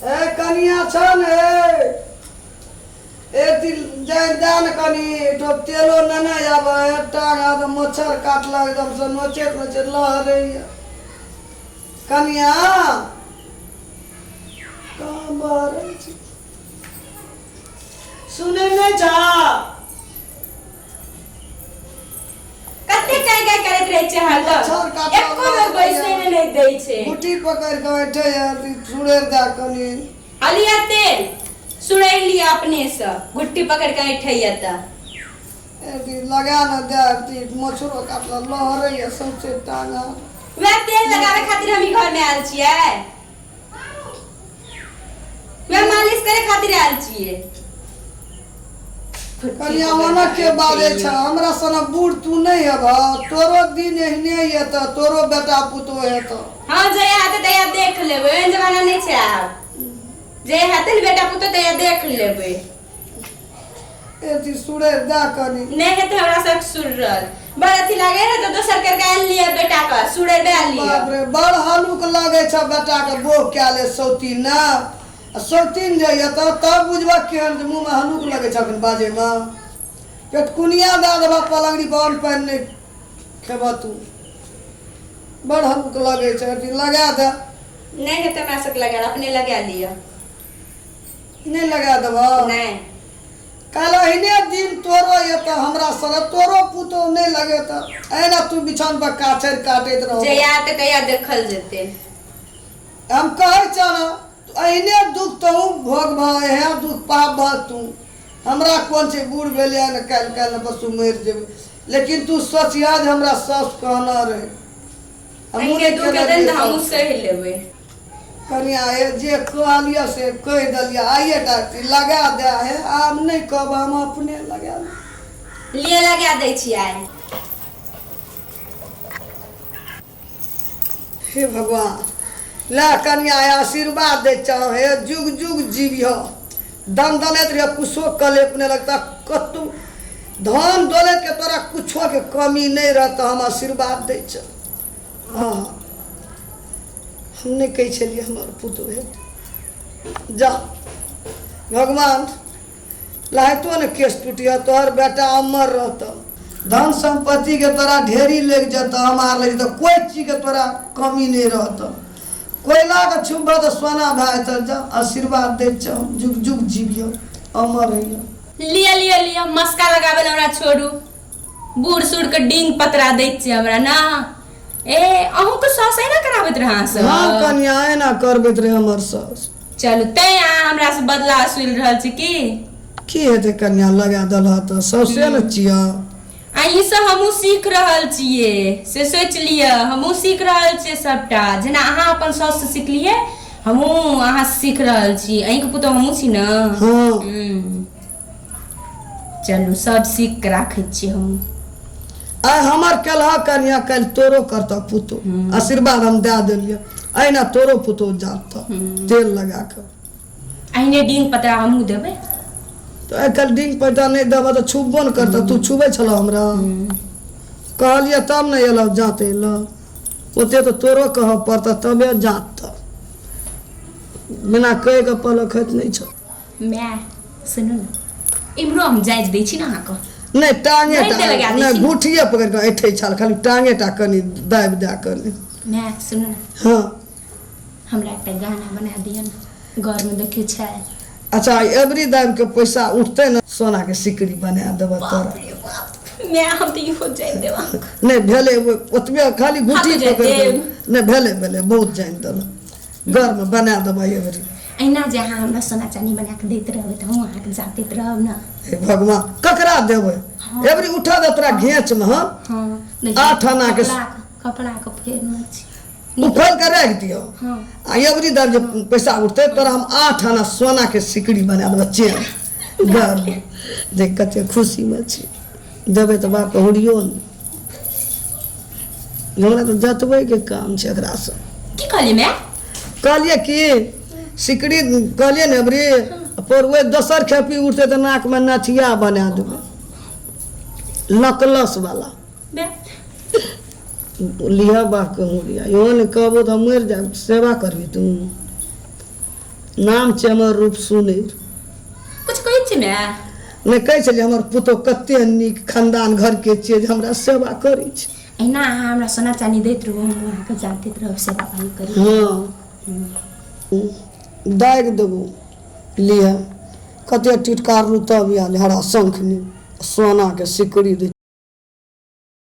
ए कनिया छ ने एक दिन जाय दए ने कनि एहिठाम तेलो नेने आबऽ टांग हाथ मच्छर काटलक एकदम से नोचैत नोचैत लहरैया कनिया कहाँ बहरै छै सुनै नहि छह कते काय काय करैत रहै छै हरदम मच्छर काटल एको बेर बैसै ले नहि दै छै कुटी पकड़ि कऽ ऐठै सुड़ैर दए कनि अलिया तेल सुड़ैर लिअ अपने सँ घुट्टी पकड़ि कऽ ऐठैया तऽ अथी लगा ने दए अथी मच्छरो काटल लहरैया सौंसे टांग हाथ वएह तेल लगाबै खातिर हम ई घर मे आयल छियै वएह मालिश करे खातिर आयल छियै कनिया ओना के बाजै छ हमरा सन बूढ़ तू नहि हेबह तोरो दिन एहने हेतऽ तोरो बेटा पुतोह हेतऽ हाँ जया हेतै तहिया देख लेबै एहन जमाना नहि छै आब जे हेतै ने बेटा पुतोह तहिया देख लेबै एथी सुरैर दए कनी नहि हेतै हमरा सब सुरल बड़ अथी लागे है तऽ दोसर करके आनि लिअ बेटा के सुरेबे लिअ बाप रे बड़ हलुक लगै छ बेटा के बोह कए ले सौतीन ने आ सौतीन जे हेतऽ तब बुझबह केहन जे मुँहमे हलुक लगै छ अखन बाजैमे पेटकुनिया दए देबह पलंगड़ी पर अन्न पानि नहि खेबह तू बड़ हलुक लगै छै अथी लगा दे नहि हेतै हमरा सबके लगायल अपने लगा लिअ नहि लगा देबह नहि काल्हि एहने दिन तोरो एतऽ हमरा संगे तोरो पुतोह नहि लगेतऽ एहिना तू बिछान पर काछरि काटैत रहबह जहिया हेतै तहिया देखल जेतै हम कहै छह ने एहने दुख तहूँ भोगबह एहने दुख पाबह तू हमरा कोन छै बूढ़ भेलियै ने काल्हि काल्हि ने परसू मरि जेबै लेकिन तू सोचिह जे हमरा सासु कहने रहै हमहूँ अहींके नहि दुख केने हेतै ने रहियै तऽ हमहूँ सासु। सहि लेबै कनिया हे जे कहलियै से कहि देलियै आइए टा लगा दे हे आब नहि कहब हम अपने लगा लेब। लिए लगा दै छी आइ हे भगवान ला कनिया हे आशीर्वाद दै छौ हे जुग जुग जीविह दन दनैत रहिह कुछो कलेप नहि लगता कतहु धन दौलत के तोरा कुछो के कमी नहि रहतऽ हम आशीर्वाद दै छौ हँ हम नहि कहै छलियै हमर पुतोह हेतै जा भगवान लाहितो ने केस टूटिह तोहर बेटा अमर रहतऽ धन सम्पत्तिके तोरा ढेरी लागि जेतऽ हमार लागि जेतऽ कोइ चीजके तोरा कमी नहि रहतऽ कोयलाके छुबह तऽ सोना भए जेतऽ जा आशीर्वाद दै छौ जुग जुग जीविह अमर होइह लिअ लिअ लिअ मस्का लगाबै लए हमरा छोड़ू बूढ़ सूढ़ के डींग पतरा दै छियै हमरा ना ए अहूँके सास एना कराबैत रहै अहाँ सब हँ कनिया एना करबैत रहै हमर सास चलू तैं अहाँ हमरा से बदला सुनि रहल छी की की हेतै कनिया लगा देलह तऽ सौसे ने छियह आ ई सब हमहूँ सीख रहल छियै से सोचि लिअ हमहूँ सीख रहल छियै सबटा जेना अहाँ अपन साउस से सिखलियै हमहूँ अहाँ से सीख रहल छी अहीँके पुतोह हमहूँ छी ने हँ चलू सब सीख के राखै छियै हमहूँ आइ हमर केलह कनिया काल्हि तोरो करतह पुतोह आशीर्वाद हम दए देलियै अहिना तोरो पुतोह जातह तेल लगा कऽ अहिने डींग पतरा हमहूँ देबै तऽ आइ काल्हि डींग पैटा नहि देबह तऽ छुबो ने करतह तू छुबै छलह हमरा कहलियै तब ने एलह जाँत एलह ओते तऽ तोरो कहऽ पड़तह तबे जाँतह बिना कहि कऽ पलखैत नहि छह माय सुनू ने इम्हरो हम जाइत दै छी ने अहाँके नहि टांगे नहि टा ते लगा दै नहि छी। घुठिए पकड़ि कऽ ऐठै छल खाली टांगे टा कनि दाबि दए कनि माय सुनू ने हँ हमरा एकटा गाना बना दिअ ने घरमे देखै छै अच्छा एवरी दाबि के पैसा उठतै ने सोनाके सिकड़ी बना देबऽ तोरा माय हम तऽ इहो जानि देब अहाँके नहि भेलै ओतबे खाली घुटी हाथ जानि पकड़ि देब। कऽ नहि भेलै भेलै बहुत जानि देलक घरमे बना देबै एबरी एहिना जे अहाँ हमरा सोना चानी बना कऽ दैत रहबै तऽ हमहूँ अहाँके जादैत रहब ने हे भगवान ककरा देबै एबरी उठा दे तोरा घेंचमे हम हँ 8 आना के- कपड़ाके फेरमे छी ओ खोलि कऽ राखि दियौ हँ आ एबरी दर जे पैसा उठतै तोरा हम 8 आना सोनाके सिकड़ी बना देबै चेन घरमे देख कते खुशीमे छी देबै तऽ बापके हुरियो नहि हमरा तऽ जतबैके काम छै एकरासँ की कहलियै माय कहलियै कि सिकड़ी कहलियै ने अबरी पर ओहि दोसर खेपी उठतै तऽ नाकमे नथिया बना देबै नकलस वाला माय लिह बापके हुरिया इहो नहि कहबो तऽ हम मरि जायब सेवा करबी तू नाम छै हमर रूप सुनैर। कुछ कहै छी माय? नहि कहै छलियै हमर पुतोह कते नीक खानदान घरके छियै जे हमरा सेवा करै छै। एहिना अहाँ हमरा सोना चानी दैत रहू, हम अहाँके जान दैत रहब, सेवा पानी करी। हँ, दागि देबो लिह, कते टिटकारलू तब आयल हरा शंखनी सोनाके सिकड़ी दै।